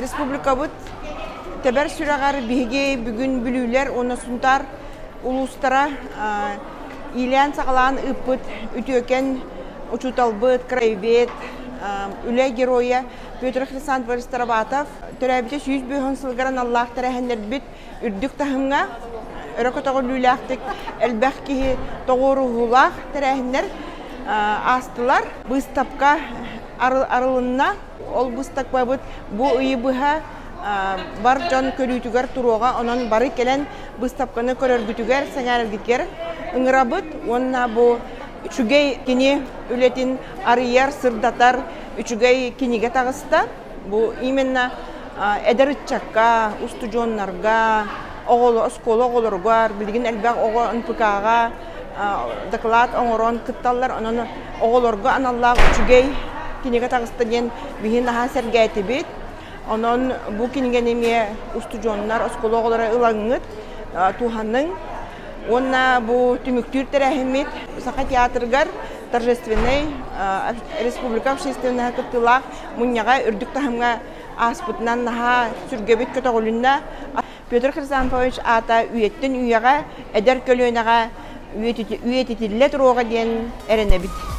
Республикабыт тэбэр сүрэҕэр биһиги бүгүн бүлүүлэр уонна Сунтаар улуустара иилээн-саҕалаан ыыппыт үтүөкэн учууталбыт, краевед, үлэ геройа Петр Хрисантович Староватов төрөөбүтэ 105 сылыгар аналлаах тэрээһиннэрбит үрдүк таһымҥа өрө көтөҕүллүүлээхтик элбэх киһи тоҕуоруһуулаах тэрээһиннэр аастылар. Быыстапка арылынна. Ол быыстапкабыт бу ыйы быһа бар дьон көрүүтүгэр туруоҕа. Онон бары кэлэн быыстапканы көрөргүтүгэр, сэҥээрэргитигэр ыҥырабыт уонна бу үчүгэй кини үлэтин арыйар, сырдатар үчүгэй кинигэ таҕыста. Бу именно эдэр ыччакка, устудьуоннарга, оскуола оҕолоругар, билигин элбэх оҕо НПК-ҕа доклад оҥорон кытталлар. Онон оҕолорго аналлаах үчүгэй кинигэ таҕыста диэн биһи наһаа сэргээтибит. Онон бу кинигэни эмиэ устудьуоннар, оскуола оҕолоро ылаҥҥыт, туһаныҥ. Уонна бу түмүктүүр тэрээһиммит Саха театрыгар торжественнай республика общественноһа кыттыылаах мунньаҕа үрдүк таһымҥа ааспытынан наһаа сүргэбит көтөҕүлүннэ. Петр Хрисанфович аата үйэттэн үйэҕэ, эдэр көлүөнэҕэ үйэтитиллэ туруоҕа диэн эрэнэбит.